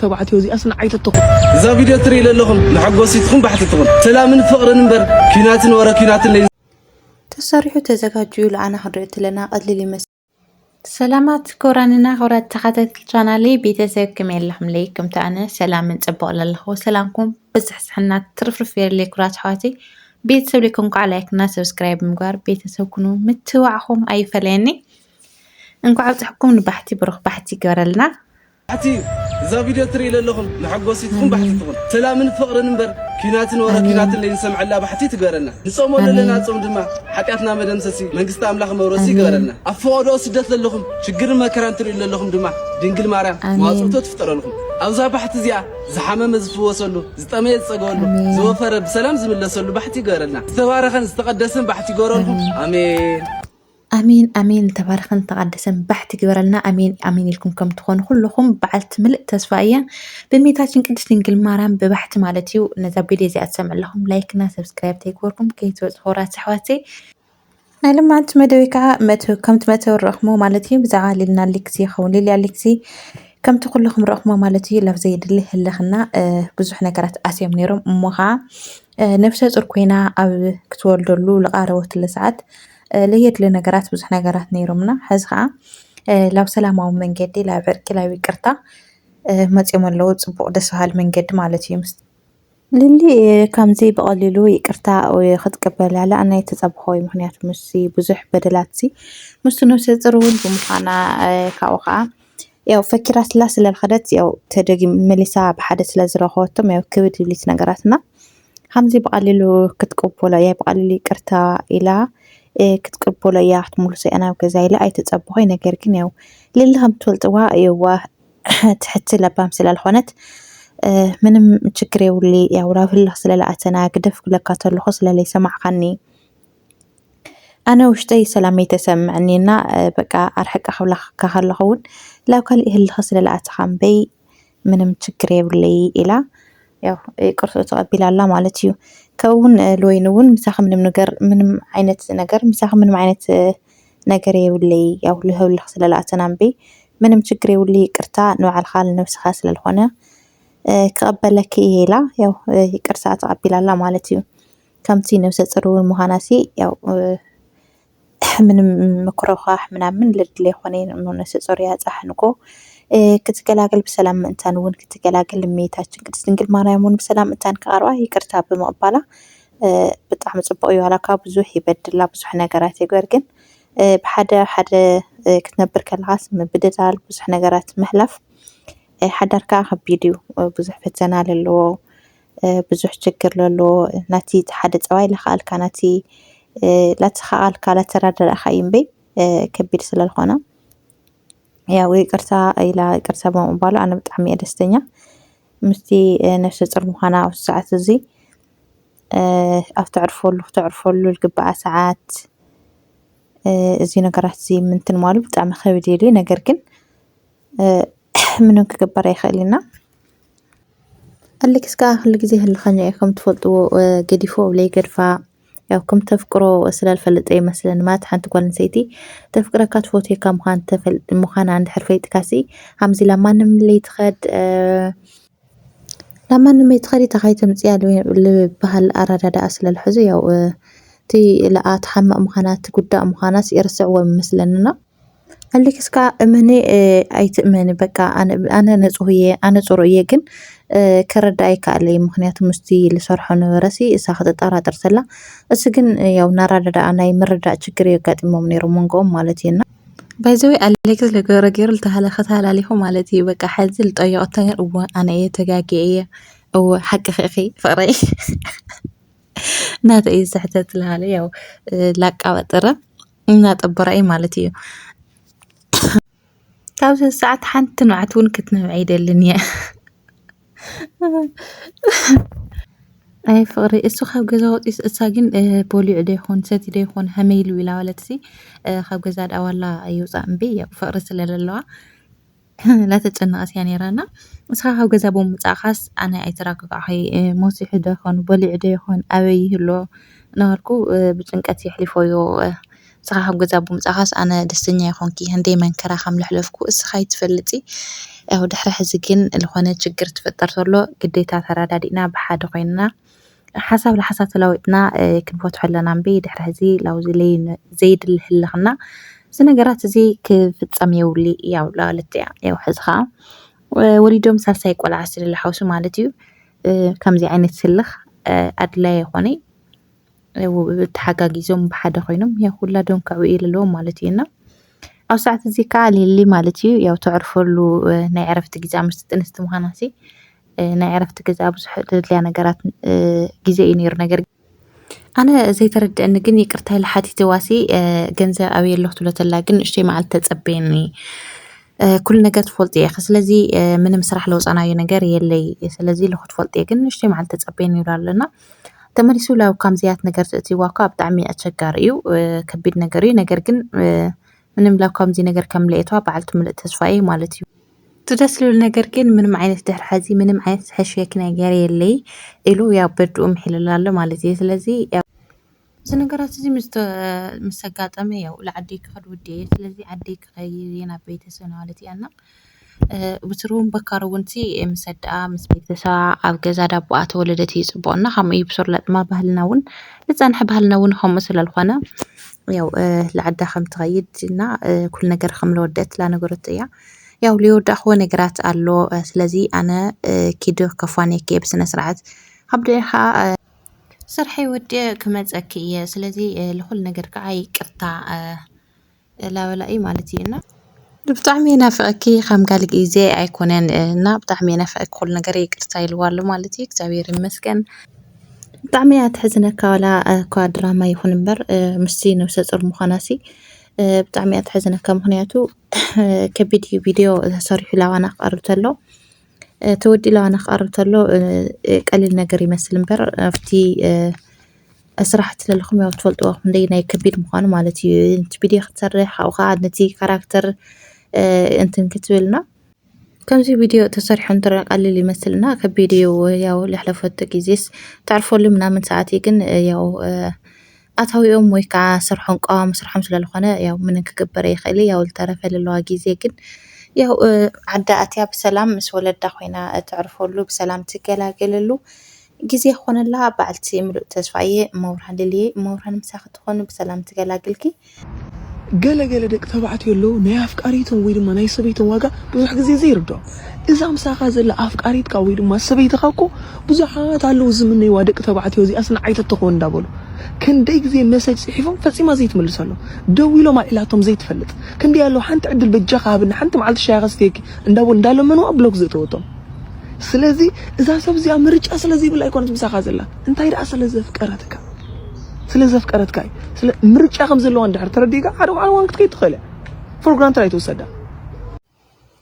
ተባዕትዮ እዚኣስ ንዓይ ተትኾን። እዛ ቪድዮ ትርኢ ዘለኹም መሐጎሲትኹም ባሕትትኹም ሰላምን ፍቕርን እምበር ኲናትን ወረ ኲናትን ለይ ተሰሪሑ ተዘጋጅዩ ኢሉ ኣና ክንሪኦ ተለና ቀሊል ይመስል። ሰላማት ክቡራንና ክቡራት ተኸታተልቲ ቻናለይ ቤተሰብ፣ ከመይ ኣለኹምለይ? ከምቲ ኣነ ሰላምን ጽቡቕ ለለኹ ሰላምኩም ብዝሕዝሕና ትርፍርፍ የለይ። ክቡራት ኣሕዋተይ፣ ቤተሰብ ለይኮንኩም ከዓ ላይክና ሰብስክራይብ ምግባር ቤተሰብ ኩኑ። ምትብባዕኹም ኣይፈለየኒ። እንኳዕ ኣብፀሐኩም ንባሕቲ፣ ብሩኽ ባሕቲ ይግበረልና። ባሕቲ እዩ። እዛ ቪድዮ ትርኢ ዘለኹም መሐጎሲትኩም ባሕትትኹም ሰላምን ፍቕርን እምበር ኲናትን ወረ ኲናትን ለይንሰምዐላ ባሕቲ ትግበረና። ንጾሞ ዘለና ጾም ድማ ሓጢኣትና መደምሰሲ መንግስቲ ኣምላኽ መውረሲ ይግበረልና። ኣብ ፈቐዶ ስደት ዘለኹም ሽግርን መከራን ትርእዩ ዘለኹም ድማ ድንግል ማርያም መዋፅእቶ ትፍጠረልኩም። ኣብዛ ባሕቲ እዚኣ ዝሓመመ ዝፍወሰሉ፣ ዝጠመየ ዝፀገበሉ፣ ዝወፈረ ብሰላም ዝምለሰሉ ባሕቲ ይግበረልና። ዝተባረኸን ዝተቐደሰን ባሕቲ ይግበረልኩም። ኣሜን። ኣሜን ኣሜን። ዝተባረኸን ዝተቐደሰን ባሕቲ ግበረልና። ኣሜን ኣሜን ኢልኩም ከም ትኾኑ ኩልኹም በዓልቲ ምልእ ተስፋ እየ። ብእመቤታችን ቅድስት ድንግል ማርያም ብባሕቲ ማለት እዩ። ነዛ ቪድዮ እዚኣ ትሰምዑ ኣለኹም ላይክ እና ሰብስክራይብ ተይግበርኩም ከይትወፁ ክቡራት ኣሕዋተይ። ናይ ልማንቲ መደበይ ከዓ መት- ከምቲ መተው ረእኹሞ ማለት እዩ። ብዛዕባ ሊልና ሊክሲ ይኸውን ሊልያ ሊክሲ ከምቲ ኩልኹም ረእኹሞ ማለት እዩ። ላብ ዘየድሊ ህልኽና ብዙሕ ነገራት ኣስዮም ነይሮም እሞ ከዓ ነብሰ ፁር ኮይና ኣብ ክትወልደሉ ልቃረበትሉ ሰዓት ለየድሊ ነገራት ብዙሕ ነገራት ነይሮምና። ሕዚ ከዓ ላብ ሰላማዊ መንገዲ ላብ ዕርቂ ላብ ይቅርታ መፂኦም ኣለዉ። ፅቡቅ ደስ በሃሊ መንገዲ ማለት እዩ። ምስ ሊሊ ከምዚ ብቐሊሉ ይቅርታ ክትቅበል ያለ ኣና የተጸብሖ እዩ። ምክንያቱ ምስዚ ብዙሕ በደላት ሲ ምስቲ ነብሰ ፁር እውን ብምዃና ካብኡ ከዓ ያው ፈኪራትላ ስለ ዝኸደት ያው ተደጊም መሊሳ ብሓደ ስለ ዝረኸበቶም ያው ክብድ ይብሊት ነገራትና ከምዚ ብቐሊሉ ክትቅበሎ እያ ብቐሊሉ ይቅርታ ኢላ ክትቅበሎ እያ ክትምልሶ እያ ናብ ገዛ ኢለ ኣይተጸበኾይ። ነገር ግን ያው ሊሊ ከም ትፈልጥዋ የዋህ ትሕቲ ለባም ስለ ዝኾነት ምንም ችግር የብሉ። ያው ናብ ህልኽ ስለ ለኣተና ግደፍ ክብለካ ተለኹ ስለ ለይሰማዕካኒ ኣነ ውሽጠይ ሰላም ኣይተሰምዕኒ እና በቃ ኣርሕቀ ክብለካ ከለኹ እውን ላብ ካሊእ ህልኽ ስለ ለኣተኻ እምበይ ምንም ችግር የብለይ ኢላ ያው ይቅርትኡ ተቐቢላ ኣላ ማለት እዩ። ከውን ለወይኒ እውን ምሳኺ ምንም ነገር ምንም ዓይነት ነገር ምሳኺ ምንም ዓይነት ነገር የብለይ ያው ልህብልኽ ስለ ለኣተና እምበይ ምንም ችግር የብሉ ይቅርታ ንባዕልኻ ንነብስኻ ስለ ዝኾነ ክቐበለኪ እየ ኢላ ያው ይቅርታ ተቐቢላ ኣላ ማለት እዩ። ከምቲ ነብሰ ፁር እውን ምዃና ሲ ያው ምንም ምክርኻሕ ምናምን ለድልየ ኮነ ነብሰ ፁር እያ ፃሕንኮ ክትገላገል ብሰላም ምእንታን እውን ክትገላገል እመቤታችን ቅድስት ድንግል ማርያም እውን ብሰላም ምእንታን ክቐርባ ይቅርታ ብምቕባላ ብጣዕሚ ፅቡቕ እዩ። ዋላ ካብ ብዙሕ ይበድላ ብዙሕ ነገራት ይግበር ግን ብሓደ ሓደ ክትነብር ከለኻስ ምብድዳል ብዙሕ ነገራት ምሕላፍ ሓዳር ከዓ ከቢድ እዩ። ብዙሕ ፈተና ለለዎ ብዙሕ ችግር ለለዎ ናቲ ሓደ ፀባይ ለኸኣልካ ናቲ ላተኸኣልካ ላተራደራእካ እዩ እምበይ ከቢድ ስለልኾነ ያው ይቅርታ ኢላ ይቅርታ ብምባሉ ኣነ ብጣዕሚ እየ ደስተኛ ምስቲ ነፍሰ ፁር ምዃና ኣብዚ ሰዓት እዚ ኣብ ተዕርፈሉ ክተዕርፈሉ ዝግበኣ ሰዓት እዚ ነገራት እዚ ምንትን ማሉ ብጣዕሚ ከብድ ኢሉ ነገር ግን ምንም ክግበር ኣይኽእል ኢና። ኣሌክስ ከዓ ኩሉ ግዜ ህልኸኛ እዩ ከም ትፈልጥዎ ገዲፎ ብለይ ገድፋ ያው ከም ተፍቅሮ ስለልፈልጠ ይመስለኒ ማለት ሓንቲ ጓል ኣንስተይቲ ተፍቅረካ ትፈትየካ ምዃን ተፈል- ምዃና እንድሕር ፈሊጥካሲ ሃምዚ ላማንም ለይትኸድ ላማንም ለይትኸድ ኢታ ካይተምፅያ ልበሃል ኣረዳድኣ ስለልሕዙ ያው እቲ ለኣ ትሓምቕ ምዃና ትጉዳእ ምዃናስ የርስዕዎ ይመስለንና ኣሌክስ ከዓ እመኒ ኣይትእመኒ በቃ ኣነ ንፁህ እየ ኣነ ፅሩ እየ ግን ክረዳ ኣይከኣለ እዩ ምክንያቱ ምስቲ ዝሰርሖ ነበረሲ እሳ ክትጠራጠር ተላ እሱ ግን ያው ናራዳዳኣ ናይ ምርዳእ ችግር የጋጢሞም ነይሩ መንጎኦም ማለት እዩ እና ባይዘወይ ኣሌክስ ለገረ ገይሩ ልተሃለ ከተሃላሊኹ ማለት እዩ በቃ ሓዚ ልጠየቐቶ ነር እወ ኣነ እየ ተጋጊ እየ እወ ሓቂ ኽእኺ ፍቕረይ ናተ እዩ ዝሕተት ልሃለ ያው ላቃበጥረ እናጠበራ እዩ ማለት እዩ። ካብዚ ሰዓት ሓንቲ ንዓት እውን ክትነብዐ ይደልን እየ። ኣይ ፍቕሪ እሱ ካብ ገዛ ወፂስ እሳ ግን ቦሊዑ ዶ ይኾን ሰቲ ዶ ይኾን ሃመይ ኢሉ ኢላ በለትሲ ካብ ገዛ ደኣ ዋላ ይውፃእ እምበይ ያው ፍቕሪ ስለ ዘለዋ ላተጨነቐት እያ ነይራ እና እስኻ ካብ ገዛ ብምውፃእኻስ ኣነ ኣይተረጋጋዕኹይ መሲሑ ዶ ይኾን በሊዑ ዶ ይኾን ኣበይ ይህሎ እናበልኩ ብጭንቀት የሕሊፎዮ ንስኻ ካብ ገዛ ብምጻኻስ ኣነ ደስተኛ ይኾንኪ፣ ህንደይ መንከራ ከም ለሕለፍኩ እስኻ ይትፈልጢ። ያው ድሕሪ ሕዚ ግን ዝኾነ ችግር ትፍጠር ተሎ ግዴታ ተረዳዲእና ብሓደ ኮይንና ሓሳብ ለሓሳብ ተለዋዊጥና ክንፈትሖ ኣለና እምበይ ድሕሪ ሕዚ ላውዚ ለይ ዘይድሊ ህልኽና እዚ ነገራት እዚ ክፍጸም የውሊ ያው ለዋለት እያ። ያው ሕዚ ከዓ ወሊዶም ሳልሳይ ቆልዓ ስለ ዝሓውሱ ማለት እዩ። ከምዚ ዓይነት ስልኽ ኣድላይ ይኾነ ተሓጋጊዞም ብሓደ ኮይኖም ያው ኩላዶም ከዕብዩ ኣለዎም ማለት እዩ። እና ኣብ ሰዓት እዚ ከዓ ሊሊ ማለት እዩ ያው ተዕርፈሉ ናይ ዕረፍቲ ግዜ ምስ ጥንስቲ ምዃና ሲ ናይ ዕረፍቲ ግዜ ብዙሕ ድድልያ ነገራት ግዜ እዩ ነይሩ። ነገር ኣነ ዘይተረድአኒ ግን ይቅርታ ኢለ ሓቲትዋ ሲ ገንዘብ ኣበይ ኣለኹ ትብሎ ተላ ግን ንእሽተይ መዓልቲ ተጸበየኒ ኩሉ ነገር ትፈልጥ እየ። ስለዚ ምንም ስራሕ ለውፃናዮ ነገር የለይ። ስለዚ ለኹ ትፈልጥ እየ ግን ንእሽተይ መዓልቲ ተጸበየኒ ይብላ ኣለና። ተመሊሱ ላብ ካምዚያት ነገር ትእትይዋ እኳ ብጣዕሚ ኣቸጋሪ እዩ። ከቢድ ነገር እዩ። ነገር ግን ምንም ላብ ካምዚ ነገር ከም ለየትዋ በዓልቲ ምልእ ተስፋ እየ ማለት እዩ። እቲ ደስ ልብል ነገር ግን ምንም ዓይነት ድሕሪ ሕዚ ምንም ዓይነት ዝሐሸኪ ነገር የለይ ኢሉ ያው በድኡ ምሒልላ ኣሎ ማለት እዩ። ስለዚ ያው እዚ ነገራት እዚ ምስ ተ- ምስ ኣጋጠመ ያው ለዓደይ ክኸድ ውዲ እየ። ስለዚ ዓደይ ክኸይድ እየ ናብ ቤተሰብ ማለት እያ እና ብስሩ እውን በካሩ እውን ሲ ምስ ኣደኣ ምስ ቤተሰባ ኣብ ገዛ ዳቦኣ ተወለደት እዩ ፅቡቕ እና ከምኡ እዩ ብስሩ ለጥማ ባህልና እውን ልፀንሐ ባህልና እውን ከምኡ ስለልኾነ ያው ለዓዳ ከም ትኸይድ እና ኩሉ ነገር ከም ለወደት ላነገረት እያ። ያው ሊወዳእኽዎ ነገራት ኣሎ። ስለዚ ኣነ ኪዶ ከፋኔ ከየ ብስነ ስርዓት ካብ ደኻ ስርሐይ ወዲአ ክመፀኪ እየ። ስለዚ ልኹል ነገር ከዓ ይቅርታ ላበላ እዩ ማለት እዩ እና ብጣዕሚ ናፍቀኪ ከም ጋል ግዜ ኣይኮነን እና ብጣዕሚ ናፍቀኪ ኩሉ ነገር ይቅርታ ኢልዋ ኣሎ ማለት እዩ። እግዚኣብሔር ይመስገን። ብጣዕሚ እያ ትሕዝነካ ዋላ እኳ ድራማ ይኹን እምበር ምስቲ ነብሰ ፁር ምዃና ሲ ብጣዕሚ እያ ትሕዝነካ። ምክንያቱ ከቢድ እዩ ቪድዮ ተሰሪሑ ላዋና ክቀርብ ተሎ ተወዲ ላዋና ክቀርብ ተሎ ቀሊል ነገር ይመስል እምበር ኣብቲ ስራሕ ትለለኹም ያው ትፈልጥዎ ክንደይ ናይ ከቢድ ምዃኑ ማለት እዩ። እቲ ቪድዮ ክትሰርሕ ካብኡ ከዓ ነቲ ካራክተር እንትን ክትብልና ከምዚ ቪድዮ ተሰሪሑ እንተ ቀሊል ይመስልና ከቢድ እዩ። ያው ለሕለፈቱ ግዜስ ተዕርፈሉ ምናምን ሰዓት እዩ ግን ያው ኣታዊኦም ወይ ከዓ ስርሖም ቀዋሚ ስርሖም ስለዝኾነ ያው ምንም ክግበር ይኽእል ያው ዝተረፈ ለለዋ ግዜ ግን ያው ዓዳ ኣትያ ብሰላም ምስ ወለዳ ኮይና ተዕርፈሉ ብሰላም ትገላገለሉ ግዜ ክኾነላ በዓልቲ ምሉእ ተስፋ እየ። መብርሃን ልልየ መብርሃን ምሳኺ ትኾኑ ብሰላም ትገላግልኪ። ገለ ገለ ደቂ ተባዕትዮ ኣለዉ ናይ ኣፍቃሪቶም ወይ ድማ ናይ ሰበይቶም ዋጋ ብዙሕ ግዜ ዘይርድኦም። እዛ ምሳኻ ዘላ ኣፍቃሪትካ ወይ ድማ ሰበይትኻ እኮ ብዙሓት ኣለዉ ዝምነይዋ ደቂ ተባዕትዮ እዚኣስ ንዓይ ተትኾን እንዳበሉ ክንደይ ግዜ መሰጅ ጽሒፎም ፈጺማ ዘይትምልሰሎም ደዊሎም ኣልዒላቶም ዘይትፈልጥ ክንደይ ኣለዉ ሓንቲ ዕድል በጃኻ ሃብኒ ሓንቲ መዓልቲ ሻሂ ከስትየኪ እንዳበሉ እንዳለመንዋ ብሎክ ዘእተወቶም። ስለዚ እዛ ሰብ እዚኣ ምርጫ ስለ ዘይብላ ኣይኮነት ምሳኻ ዘላ እንታይ ደኣ ስለ ዘፍቀረትካ ስለ ዘፍቀረትካ እዩ። ስለ ምርጫ ከም ዘለዋ እንድሕር ተረዲእካ ሓደ መዓልቲ እውን ክትከይድ ትኽእል እያ። ፎር ግራንትድ ኣይትውሰዳ።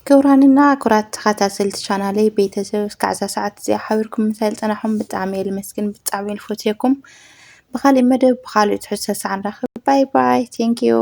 ክቡራንና ክቡራት ተኸታተልቲ ቻናለይ ቤተሰብ እስካዕ እዛ ሰዓት እዚኣ ሓቢርኩም ምሳይ ዝፀናሕኩም ብጣዕሚ እየ ልመስግን ብጣዕሚ እየ ልፈትየኩም። ብካሊእ መደብ ብካሊእ ትሕዝቶ ሳዕ ንራኸብ። ባይ ባይ። Thank you።